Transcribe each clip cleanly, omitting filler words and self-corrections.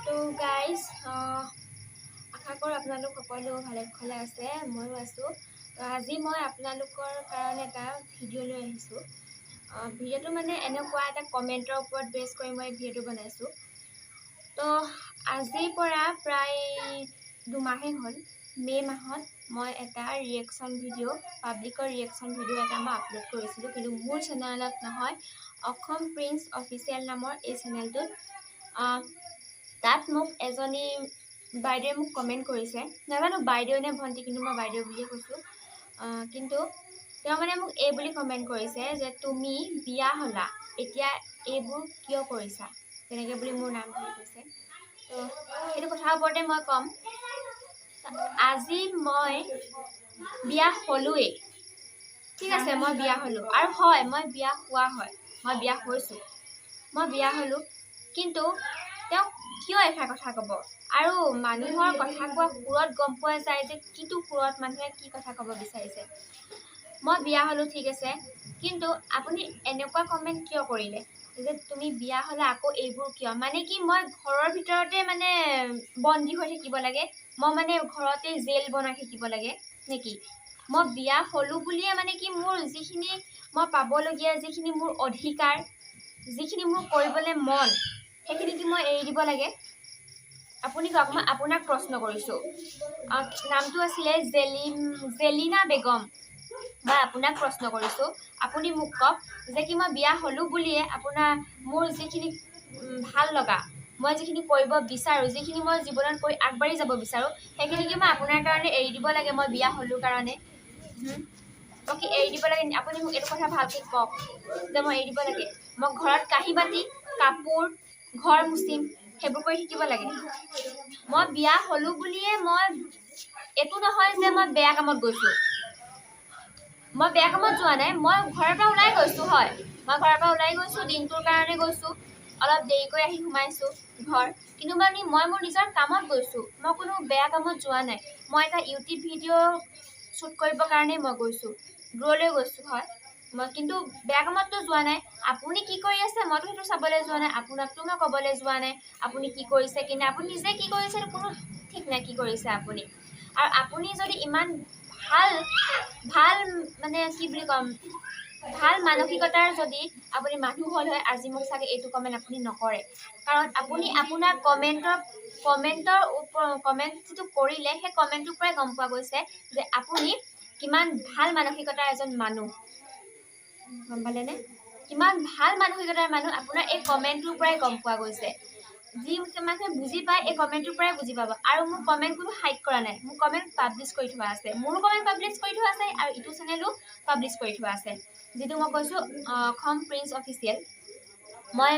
তো গাইজ, আশা কৰোঁ আপোনালোক সকলো ভালে কুশলে আছে। ময়ো আছোঁ। তো আজি মই আপোনালোকৰ কাৰণে এটা ভিডিঅ' লৈ আহিছোঁ। ভিডিঅ'টো মানে এনেকুৱা এটা কমেণ্টৰ ওপৰত বেছ কৰি মই ভিডিঅ'টো বনাইছোঁ। তো আজিৰ পৰা প্ৰায় 2 মাহেই হ'ল, মে' মাহত মই এটা ৰিয়েকশ্যন ভিডিঅ', পাব্লিকৰ ৰিয়েকশ্যন ভিডিঅ' এটা মই আপলোড কৰিছিলোঁ। কিন্তু মোৰ চেনেলত নহয়, অসম প্ৰিন্স অফিচিয়েল নামৰ এই চেনেলটোত। তাত মোক এজনী বাইদেৱে মোক কমেণ্ট কৰিছে। নাজানো বাইদেউ নে ভণ্টি, কিন্তু মই বাইদেউ বুলিয়ে কৈছোঁ। কিন্তু তেওঁ মানে মোক এই বুলি কমেণ্ট কৰিছে যে তুমি বিয়া হ'লা, এতিয়া এইবোৰ কিয় কৰিছা? তেনেকৈ বুলি মোৰ নাম ধৰি কৈছে। তো সেইটো কথাৰ ওপৰতে মই ক'ম। আজি মই বিয়া হ'লোৱেই, ঠিক আছে? মই বিয়া হ'লোঁ আৰু হয়, মই বিয়া হোৱা হয়, মই বিয়া হৈছোঁ, মই বিয়া হ'লোঁ। কিন্তু তেওঁক কিয় এষাৰ কথা ক'ব? আৰু মানুহৰ কথা কোৱা সুৰত গম পোৱা যায় যে কিটো সুৰত মানুহে কি কথা ক'ব বিচাৰিছে। মই বিয়া হ'লোঁ, ঠিক আছে, কিন্তু আপুনি এনেকুৱা কমেণ্ট কিয় কৰিলে যে তুমি বিয়া হ'লে আকৌ এইবোৰ কিয়? মানে কি মই ঘৰৰ ভিতৰতে মানে বন্দী হৈ থাকিব লাগে? মই মানে ঘৰতে জেল বনাই থাকিব লাগে নেকি? মই বিয়া হ'লোঁ বুলিয়ে মানে কি মোৰ যিখিনি মই পাবলগীয়া, যিখিনি মোৰ অধিকাৰ, যিখিনি মোৰ কৰিবলৈ মন, সেইখিনি কি মই এৰি দিব লাগে? আপুনি কওক। মই আপোনাক প্ৰশ্ন কৰিছোঁ। নামটো আছিলে জেলিনা বেগম। মই আপোনাক প্ৰশ্ন কৰিছোঁ, আপুনি মোক কওক যে কি মই বিয়া হ'লোঁ বুলিয়ে আপোনাৰ মোৰ যিখিনি ভাল লগা, মই যিখিনি কৰিব বিচাৰোঁ, যিখিনি মই জীৱনত কৰি আগবাঢ়ি যাব বিচাৰোঁ, সেইখিনি কি মই আপোনাৰ কাৰণে এৰি দিব লাগে? মই বিয়া হ'লোঁ কাৰণে মই কি এৰি দিব লাগে? আপুনি মোক এইটো কথা ভালকৈ কওক যে মই এৰি দিব লাগে? মই ঘৰত কাঁহী বাতি, কাপোৰ, ঘৰ মুচিম, সেইবোৰ কৰি থাকিব লাগে? মই বিয়া হ'লোঁ বুলিয়ে মই এইটো নহয় যে মই বেয়া কামত গৈছোঁ। মই বেয়া কামত যোৱা নাই। মই ঘৰৰ পৰা ওলাই গৈছোঁ, হয়, মই ঘৰৰ পৰা ওলাই গৈছোঁ, দিনটোৰ কাৰণে গৈছোঁ, অলপ দেৰিকৈ আহি সোমাইছোঁ ঘৰ। কিন্তু মানে মই মোৰ নিজৰ কামত গৈছোঁ, মই কোনো বেয়া কামত যোৱা নাই। মই এটা ইউটিউব ভিডিঅ' শ্বুট কৰিবৰ কাৰণেই মই গৈছোঁ, দূৰলৈ গৈছোঁ, হয় মই, কিন্তু বেয়া কামততো যোৱা নাই। আপুনি কি কৰি আছে, মইতো সেইটো চাবলৈ যোৱা নাই। আপোনাকতো মই ক'বলৈ যোৱা নাই আপুনি কি কৰিছে। কিন্তু আপুনি নিজে কি কৰিছে সেইটো কোনো ঠিক নাই কি কৰিছে আপুনি। আৰু আপুনি যদি ইমান ভাল ভাল মানে কি বুলি ক'ম, ভাল মানসিকতাৰ যদি আপুনি মানুহ হ'ল হয়, আজি মোক চাগে এইটো কমেণ্ট আপুনি নকৰে। কাৰণ আপুনি আপোনাৰ কমেণ্টৰ ওপৰ কমেণ্ট যিটো কৰিলে, সেই কমেণ্টটোৰ পৰাই গম পোৱা গৈছে যে আপুনি কিমান ভাল মানসিকতাৰ এজন মানুহ। গম পালেনে? কিমান ভাল মানসিকতাৰ মানুহ, আপোনাৰ এই কমেণ্টটোৰ পৰাই গম পোৱা গৈছে। যি মানুহে বুজি পায়, এই কমেণ্টটোৰ পৰাই বুজি পাব। আৰু মোৰ কমেণ্ট কোনো হাইড কৰা নাই, মোৰ কমেণ্ট পাব্লিছ কৰি থোৱা আছে। মোৰো কমেণ্ট পাব্লিছ কৰি থোৱা আছে আৰু ইটো চেনেলো পাব্লিছ কৰি থোৱা আছে, যিটো মই কৈছোঁ অসম প্ৰিন্স অফিচিয়েল। মই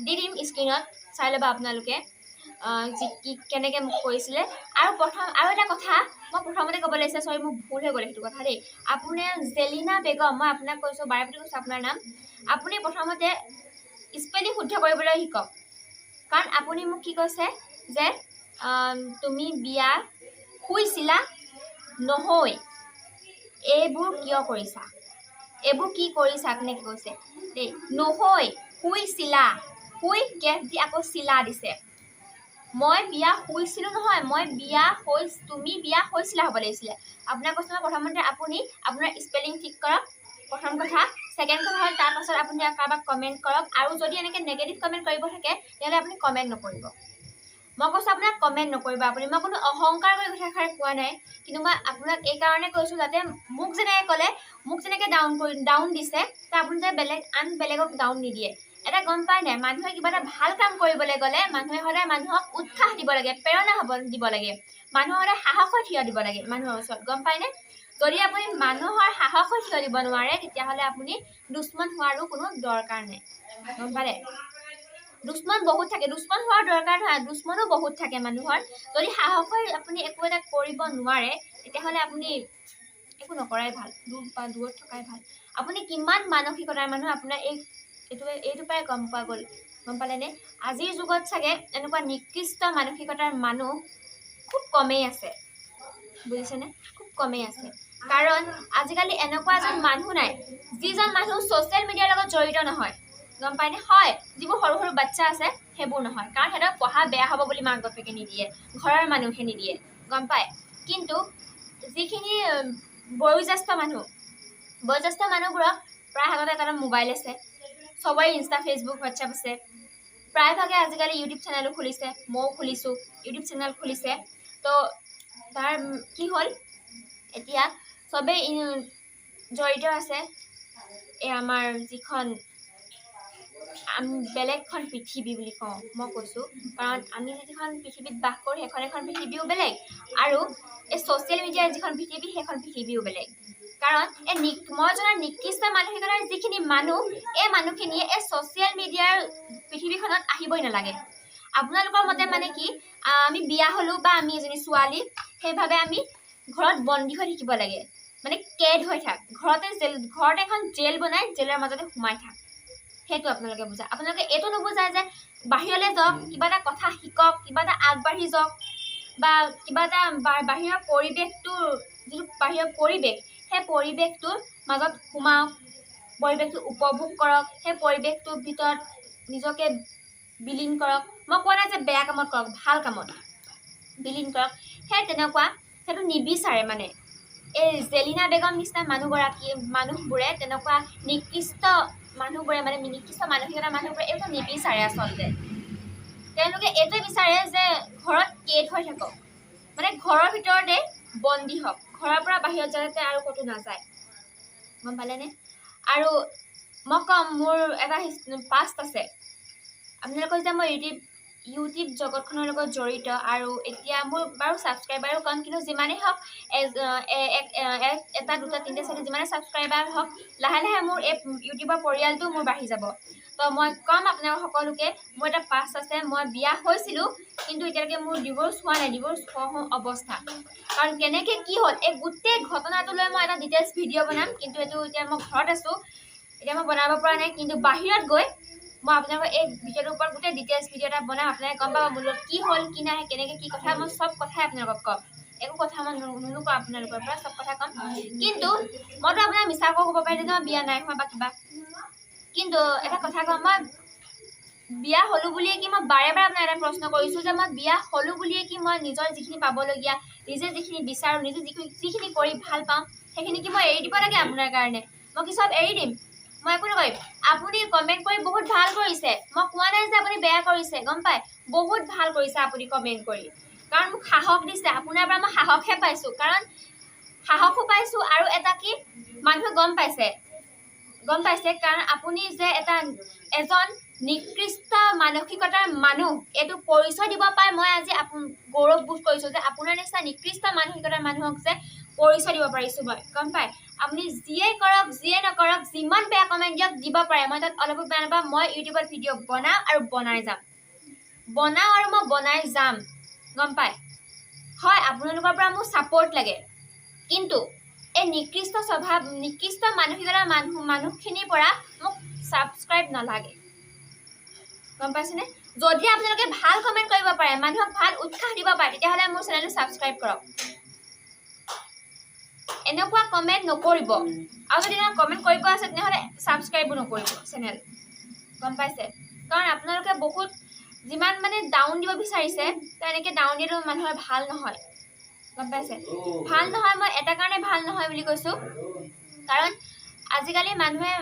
দি দিম স্ক্ৰীণত, চাই ল'ব আপোনালোকে যি কি কেনেকৈ মোক কৰিছিলে। আৰু প্ৰথম আৰু এটা কথা মই প্ৰথমতে ক'ব লাগিছিলে, চৰি, মোৰ ভুল হৈ গ'ল সেইটো কথা দেই। আপুনি জেলিনা বেগম, মই আপোনাক কৈছোঁ, বাৰে প্ৰতি কৈছোঁ আপোনাৰ নাম, আপুনি প্ৰথমতে স্পেলিং শুদ্ধ কৰিবলৈ শিকক। কাৰণ আপুনি মোক কি কৈছে যে তুমি বিয়া শুইছিলা নহয়, এইবোৰ কিয় কৰিছা, এইবোৰ কি কৰিছা, তেনেকৈ কৈছে দেই। নহয়, শুইছিলা, শুই গেপ দি আকৌ চিলা দিছে। মই বিয়া শুইছিলোঁ নহয়, মই বিয়া হৈ তুমি বিয়া হৈছিলা হ'ব লাগিছিলে। আপোনাক কৈছোঁ মই, প্ৰথমতে আপুনি আপোনাৰ স্পেলিং ঠিক কৰক, প্ৰথম কথা। ছেকেণ্ড কথা হ'ল, তাৰপাছত আপুনি কাৰোবাক কমেণ্ট কৰক। আৰু যদি এনেকৈ নেগেটিভ কমেণ্ট কৰিব থাকে, তেতিয়াহ'লে আপুনি কমেণ্ট নকৰিব। মই কৈছোঁ আপোনাক, কমেণ্ট নকৰিব আপুনি। মই কোনো অহংকাৰ কৰি কথাষাৰ কোৱা নাই, কিন্তু মই আপোনাক এই কাৰণে কৈছোঁ যাতে মোক যেনেকৈ ক'লে, মোক যেনেকৈ ডাউন কৰি ডাউন দিছে, ত আপুনি যাতে বেলেগ আন বেলেগক ডাউন নিদিয়ে। এটা গম পাই নাই, মানুহে কিবা এটা ভাল কাম কৰিবলৈ গ'লে মানুহে সদায় মানুহক উৎসাহ দিব লাগে, প্ৰেৰণা হ'ব দিব লাগে, মানুহৰ সদায় সাহস হৈ থিয় দিব লাগে মানুহৰ ওচৰত, গম পায়নে? যদি আপুনি মানুহৰ সাহস হৈ থিয় দিব নোৱাৰে, তেতিয়াহ'লে আপুনি দুশ্মন হোৱাৰো কোনো দৰকাৰ নাই, গম পালে? দুশ্মন বহুত থাকে, দুশ্মন হোৱাৰ দৰকাৰ নহয়, দুশ্মনো বহুত থাকে মানুহৰ। যদি সাহস হৈ আপুনি একো এটা কৰিব নোৱাৰে, তেতিয়াহ'লে আপুনি একো নকৰাই ভাল, দূৰ বা দূৰত থকাই ভাল। আপুনি কিমান মানসিকতাৰ মানুহ, আপোনাৰ এই এইটোৰ পৰাই গম পোৱা গ'ল, গম পালেনে? আজিৰ যুগত চাগে এনেকুৱা নিকৃষ্ট মানসিকতাৰ মানুহ খুব কমেই আছে, বুজিছেনে? খুব কমেই আছে। কাৰণ আজিকালি এনেকুৱা এজন মানুহ নাই যিজন মানুহ ছ'চিয়েল মিডিয়াৰ লগত জড়িত নহয়, গম পায়নে? হয়, যিবোৰ সৰু সৰু বাচ্ছা আছে, সেইবোৰ নহয়, কাৰণ সিহঁতৰ পঢ়া বেয়া হ'ব বুলি মাক বাপেকে নিদিয়ে, ঘৰৰ মানুহে নিদিয়ে, গম পায়। কিন্তু যিখিনি বয়োজ্যেষ্ঠ মানুহ, বয়োজ্যেষ্ঠ মানুহবোৰক প্ৰায় হাততে এটা এটা মোবাইল আছে, চবৰে ইনষ্টা, ফেচবুক, হোৱাটছএপ আছে, প্ৰায়ভাগে আজিকালি ইউটিউব চেনেলো খুলিছে, ময়ো খুলিছোঁ, ইউটিউব চেনেল খুলিছে। তো তাৰ কি হ'ল, এতিয়া চবেই জড়িত আছে এই আমাৰ যিখন বেলেগখন পৃথিৱী বুলি কওঁ মই কৈছোঁ, কাৰণ আমি যিখন পৃথিৱীত বাস কৰোঁ সেইখন এখন পৃথিৱীও বেলেগ, আৰু এই ছ'চিয়েল মিডিয়াৰ যিখন পৃথিৱী সেইখন পৃথিৱীও বেলেগ। কাৰণ এই মই জনা নিকৃষ্ট মানসিকতাৰ যিখিনি মানুহ, এই মানুহখিনিয়ে এই ছ'চিয়েল মিডিয়াৰ পৃথিৱীখনত আহিবই নালাগে। আপোনালোকৰ মতে মানে কি, আমি বিয়া হ'লোঁ বা আমি এজনী ছোৱালী, সেইভাবে আমি ঘৰত বন্দী হৈ থাকিব লাগে, মানে কেদ হৈ থাক, ঘৰতে জেল, ঘৰতে এখন জেল বনাই জেলৰ মাজতে সোমাই থাক, সেইটো আপোনালোকে বুজায়। আপোনালোকে এইটো নুবুজায় যে বাহিৰলৈ যাওক, কিবা এটা কথা শিকক, কিবা এটা আগবাঢ়ি যাওক, বা কিবা এটা বাহিৰৰ পৰিৱেশটোৰ যিটো বাহিৰৰ পৰিৱেশ, সেই পৰিৱেশটোৰ মাজত সোমাওক, পৰিৱেশটো উপভোগ কৰক, সেই পৰিৱেশটোৰ ভিতৰত নিজকে বিলীন কৰক। মই কোৱা নাই যে বেয়া কামত কৰক, ভাল কামত বিলীন কৰক, সেই তেনেকুৱা সেইটো নিবিচাৰে। মানে এই জেলিনা বেগম নিচিনা মানুহবোৰে, তেনেকুৱা নিকৃষ্ট মানুহবোৰে, মানে নিকৃষ্ট মানসিকতাৰ মানুহবোৰে এইটো নিবিচাৰে। আচলতে তেওঁলোকে এইটোৱে বিচাৰে যে ঘৰত কেদ হৈ থাকক, মানে ঘৰৰ ভিতৰতে বন্দী হওক, ঘৰৰ পৰা বাহিৰত যাতে আৰু ক'তো নাযায়, গম পালেনে? আৰু মই ক'ম মোৰ এটা পাষ্ট আছে, আপোনালোকৰ যেতিয়া মই ইউটিউব জগতখনৰ লগত জড়িত, আৰু এতিয়া মোৰ বাৰু ছাবস্ক্ৰাইবাৰো কম, কিন্তু যিমানেই হওক এটা দুটা তিনিটা চাৰিটা যিমানে ছাবস্ক্ৰাইবাৰ হওক, লাহে লাহে মোৰ এই ইউটিউবৰ পৰিয়ালটোও মোৰ বাঢ়ি যাব। তো মই ক'ম আপোনালোক সকলোকে, মোৰ এটা পাষ্ট আছে, মই বিয়া হৈছিলোঁ, কিন্তু এতিয়ালৈকে মোৰ ডিভ'ৰ্চ হোৱা নাই, ডিভ'ৰ্চ হওঁ অৱস্থা। কাৰণ কেনেকৈ কি হ'ল এই গোটেই ঘটনাটো লৈ মই এটা ডিটেইলছ ভিডিঅ' বনাম, কিন্তু এইটো এতিয়া মই ঘৰত আছোঁ, এতিয়া মই বনাব পৰা নাই, কিন্তু বাহিৰত গৈ মই আপোনালোকৰ এই ভিডিঅ'টোৰ ওপৰত গোটেই ডিটেইলছ ভিডিঅ' এটা বনাম, আপোনালোকে গম পাব মোৰ লগত কি হ'ল কি নাই, কেনেকৈ কি কথা, মই চব কথাই আপোনালোকক ক'ম, একো কথা মই নুলুকাওঁ আপোনালোকৰ পৰা, চব কথা ক'ম। কিন্তু মইতো আপোনাক মিছা ক'ব পাৰিলোঁ যে মই বিয়া নাই হোৱা বা কিবা, কিন্তু এটা কথা কওঁ, মই বিয়া হ'লোঁ বুলিয়ে কি মই বাৰে বাৰে আপোনাক এটা প্ৰশ্ন কৰিছোঁ যে মই বিয়া হ'লোঁ বুলিয়ে কি মই নিজৰ যিখিনি পাবলগীয়া, নিজে যিখিনি বিচাৰোঁ, নিজে যিখিনি কৰি ভাল পাওঁ, সেইখিনি কি মই এৰি দিব লাগে আপোনাৰ কাৰণে? মই কি চব এৰি দিম? মই একো নকৰিম। আপুনি কমেণ্ট কৰি বহুত ভাল কৰিছে, মই কোৱা নাই যে আপুনি বেয়া কৰিছে, গম পায়, বহুত ভাল কৰিছে আপুনি কমেণ্ট কৰি, কাৰণ মোক সাহস দিছে, আপোনাৰ পৰা মই সাহসহে পাইছোঁ, কাৰণ সাহসো পাইছোঁ, আৰু এটা কি মানুহে গম পাইছে, গম পাইছে, কাৰণ আপুনি যে এজন নিকৃষ্ট মানসিকতাৰ মানুহ, এইটো পৰিচয় দিব পাই মই আজি গৌৰৱ বোধ কৰিছোঁ যে আপোনাৰ নিচিনা নিকৃষ্ট মানসিকতাৰ মানুহক যে পৰিচয় দিব পাৰিছোঁ মই, গম পায়। আপুনি যিয়ে কৰক যিয়ে নকৰক, যিমান বেয়া কমেণ্ট দিয়ক দিব পাৰে, মই তাত অলপো বেয়া নাপাওঁ। মই ইউটিউবত ভিডিঅ' বনাওঁ আৰু বনাই যাম, বনাওঁ আৰু মই বনাই যাম, গম পায়। হয়, আপোনালোকৰ পৰা মোক ছাপৰ্ট লাগে, কিন্তু এই নিকৃষ্ট স্বভাৱ, নিকৃষ্ট মানসিকতাৰ মানুহখিনিৰ পৰা মোক ছাবস্ক্ৰাইব নালাগে, গম পাইছেনে? যদি আপোনালোকে ভাল কমেণ্ট কৰিব পাৰে, মানুহক ভাল উৎসাহ দিব পাৰে, তেতিয়াহ'লে মোৰ চেনেলটো ছাবস্ক্ৰাইব কৰক। এনেকুৱা কমেণ্ট নকৰিব, আৰু যদি এনেকুৱা কমেণ্ট কৰিব আছে তেনেহ'লে ছাবস্ক্ৰাইবো নকৰিব চেনেল, গম পাইছে? কাৰণ আপোনালোকে বহুত যিমান মানে ডাউন দিব বিচাৰিছে, তেনেকৈ ডাউন দিয়াটো মানুহৰ ভাল নহয়, গম পাইছে? ভাল নহয়, মই এটা কাৰণে ভাল নহয় বুলি কৈছোঁ, কাৰণ আজিকালি মানুহে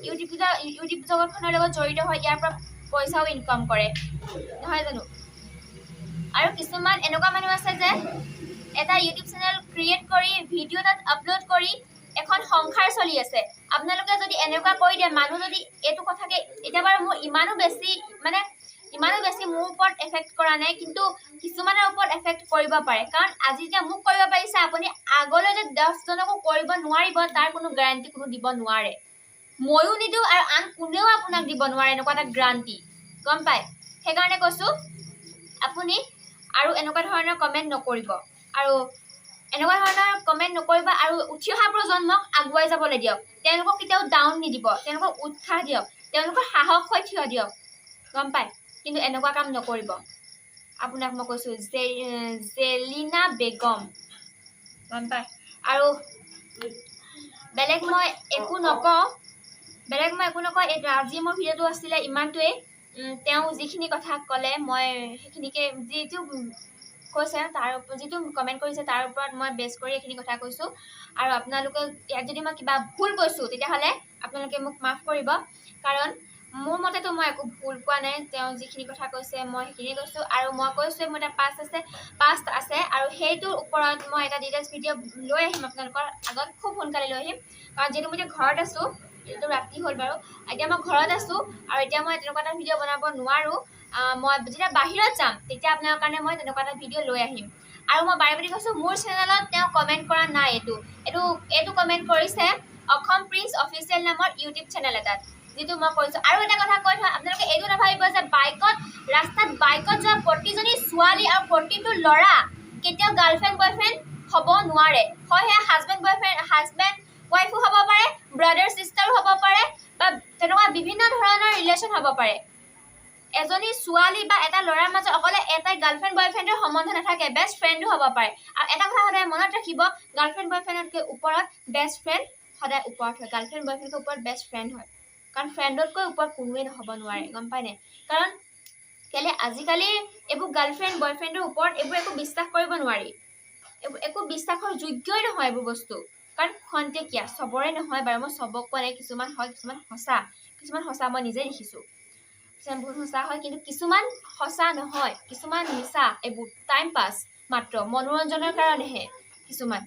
ইউটিউব জগতখনৰ লগত জড়িত হৈ ইয়াৰ পৰা পইচাও ইনকাম কৰে, নহয় জানো? আৰু কিছুমান এনেকুৱা মানুহ আছে যে এটা ইউটিউব চেনেল ক্ৰিয়েট কৰি ভিডিঅ' তাত আপলোড কৰি এখন সংসাৰ চলি আছে। আপোনালোকে যদি এনেকুৱা কৰি দিয়ে, মানুহ যদি এইটো কথাকে এতিয়া বাৰু মোৰ ইমানো বেছি মানে ইমানো বেছি মোৰ ওপৰত এফেক্ট কৰা নাই, কিন্তু কিছুমানৰ ওপৰত এফেক্ট কৰিব পাৰে। কাৰণ আজি যেতিয়া মোক কৰিব পাৰিছে, আপুনি আগলৈ যে 10জনকো কৰিব নোৱাৰিব তাৰ কোনো গেৰাণ্টি কোনো দিব নোৱাৰে। ময়ো নিদিওঁ আৰু আন কোনেও আপোনাক দিব নোৱাৰে এনেকুৱা এটা গেৰাণ্টি, গম পায়? সেইকাৰণে কৈছোঁ আপুনি আৰু এনেকুৱা ধৰণৰ কমেণ্ট নকৰিব, আৰু এনেকুৱা ধৰণৰ কমেণ্ট নকৰিব, আৰু উঠি অহা প্ৰজন্মক আগুৱাই যাবলৈ দিয়ক, তেওঁলোকক কেতিয়াও ডাউন নিদিব, তেওঁলোকক উৎসাহ দিয়ক, তেওঁলোকৰ সাহস হৈ থিয় দিয়ক, গম পায়? কিন্তু এনেকুৱা কাম নকৰিব। আপোনাক মই কৈছোঁ, জেলিনা বেগম, গম পায়? আৰু বেলেগ মই একো নকওঁ, বেলেগ মই একো নকওঁ। এইটো আজি মোৰ ভিডিঅ'টো আছিলে ইমানটোৱেই। তেওঁ যিখিনি কথা ক'লে মই সেইখিনিকে, যিটো কৈছে তাৰ যিটো কমেণ্ট কৰিছে তাৰ ওপৰত মই বেছ কৰি এইখিনি কথা কৈছোঁ। আৰু আপোনালোকে ইয়াত যদি মই কিবা ভুল কৈছোঁ, তেতিয়াহ'লে আপোনালোকে মোক মাফ কৰিব, কাৰণ মোৰ মতেতো মই একো ভুল কোৱা নাই। তেওঁ যিখিনি কথা কৈছে মই সেইখিনিয়ে কৈছোঁ। আৰু মই কৈছোঁৱে, মোৰ এটা পাষ্ট আছে আৰু সেইটোৰ ওপৰত মই এটা ডিটেইলছ ভিডিঅ' লৈ আহিম আপোনালোকৰ আগত, খুব সোনকালে লৈ আহিম। কাৰণ যিহেতু মই এতিয়া ঘৰত আছোঁ, এইটো ৰাতি হ'ল বাৰু, এতিয়া মই ঘৰত আছোঁ আৰু এতিয়া মই তেনেকুৱা এটা ভিডিঅ' বনাব নোৱাৰোঁ। মই যেতিয়া বাহিৰত যাম, তেতিয়া আপোনালোকৰ কাৰণে মই তেনেকুৱা এটা ভিডিঅ' লৈ আহিম। আৰু মই বাৰে প্ৰতি কৈছোঁ, মোৰ চেনেলত তেওঁ কমেণ্ট কৰা নাই। এইটো এইটো এইটো কমেণ্ট কৰিছে অসম প্ৰিন্স অফিচিয়েল নামৰ ইউটিউব চেনেল এটাত, যিটো মই কৈছোঁ। আৰু এটা কথা কৈ থওঁ, আপোনালোকে এইটো নাভাবিব যে বাইকত, ৰাস্তাত বাইকত যোৱা প্ৰতিজনী ছোৱালী আৰু প্ৰতিটো ল'ৰা কেতিয়াও গাৰ্লফ্ৰেণ্ড বয়ফ্ৰেণ্ড হ'ব নোৱাৰে। হয়, সেয়া হাজবেণ্ড বয়ফ্ৰেণ্ড, হাজবেণ্ড ৱাইফো হ'ব পাৰে, ব্ৰাদাৰ চিষ্টাৰো হ'ব পাৰে বা তেনেকুৱা বিভিন্ন ধৰণৰ ৰিলেশ্যন হ'ব পাৰে। এজনী ছোৱালী বা এটা ল'ৰাৰ মাজত অকলে এটাই গাৰ্লফ্ৰেণ্ড বয়ফ্ৰেণ্ডৰ সম্বন্ধ নাথাকে, বেষ্ট ফ্ৰেণ্ডো হ'ব পাৰে। আৰু এটা কথা সদায় মনত ৰাখিব, গাৰ্লফ্ৰেণ্ড বয়ফ্ৰেণ্ডতকৈ ওপৰত বেষ্ট ফ্ৰেণ্ড সদায় ওপৰত হয়। গাৰ্লফ্ৰেণ্ড বয়ফ্ৰেণ্ডতকৈ ওপৰত বেষ্ট ফ্ৰেণ্ড হয়, কাৰণ ফ্ৰেণ্ডতকৈ ওপৰত কোনোৱেই নহ'ব নোৱাৰে, গম পায়নে? কাৰণ কেলৈ আজিকালি এইবোৰ গাৰ্লফ্ৰেণ্ড বয়ফ্ৰেণ্ডৰ ওপৰত এইবোৰ একো বিশ্বাস কৰিব নোৱাৰি, এইবোৰ একো বিশ্বাসৰ যোগ্যই নহয় এইবোৰ বস্তু। কাৰণ খন্তেকীয়া, চবৰে নহয় বাৰু, মই চবক কোৱা নাই, কিছুমান হয়, কিছুমান সঁচা, কিছুমান সঁচা, মই নিজে দেখিছোঁ, কিছুমান বহুত সঁচা হয়, কিন্তু কিছুমান সঁচা নহয়, কিছুমান মিছা। এইবোৰ টাইম পাছ মাত্ৰ, মনোৰঞ্জনৰ কাৰণেহে কিছুমান,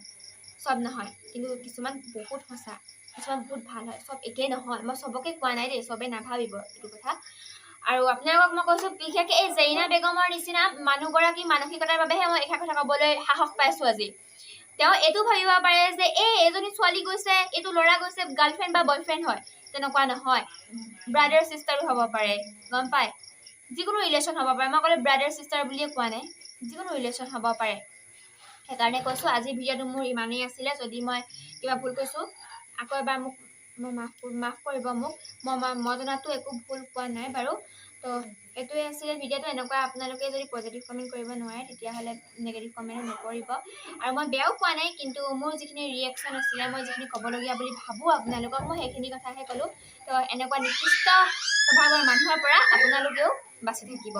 চব নহয়, কিন্তু কিছুমান বহুত সঁচা, কিছুমান বহুত ভাল হয়। চব একেই নহয়, মই চবকে কোৱা নাই দেই, চবেই নাভাবিব এইটো কথা। আৰু আপোনালোকক মই কৈছোঁ, বিশেষকৈ এই জেৰিনা বেগমৰ নিচিনা মানুহগৰাকীৰ মানসিকতাৰ বাবেহে মই এইষাৰ কথা ক'বলৈ সাহস পাইছোঁ আজি। তেওঁ এইটো ভাবিব পাৰে যে এই এজনী ছোৱালী গৈছে, এইটো ল'ৰা গৈছে, গাৰ্লফ্ৰেণ্ড বা বয়ফ্ৰেণ্ড হয়। তেনেকুৱা নহয়, ব্ৰাদাৰ চিষ্টাৰো হ'ব পাৰে, গম পায়? যিকোনো ৰিলেশ্যন হ'ব পাৰে। মই ক'লে ব্ৰাদাৰ চিষ্টাৰ বুলিয়ে কোৱা নাই, যিকোনো ৰিলেশ্যন হ'ব পাৰে। সেইকাৰণে কৈছোঁ, আজিৰ ভিডিঅ'টো মোৰ ইমানেই আছিলে। যদি মই কিবা ভুল কৈছোঁ, আকৌ এবাৰ মোক মই মাফ মাফ কৰিব মোক। মই মই মই জনাতো একো ভুল কোৱা নাই বাৰু। তো এইটোৱে আছিলে ভিডিঅ'টো। এনেকুৱা আপোনালোকে যদি পজিটিভ কমেণ্ট কৰিব নোৱাৰে, তেতিয়াহ'লে নিগেটিভ কমেণ্টো নকৰিব। আৰু মই বেয়াও পোৱা নাই, কিন্তু মোৰ যিখিনি ৰিয়েকশ্যন আছিলে, মই যিখিনি ক'বলগীয়া বুলি ভাবোঁ আপোনালোকক, মই সেইখিনি কথাহে ক'লোঁ। তো এনেকুৱা নিকৃষ্ট স্বভাৱৰ মানুহৰ পৰা আপোনালোকেও বাচি থাকিব।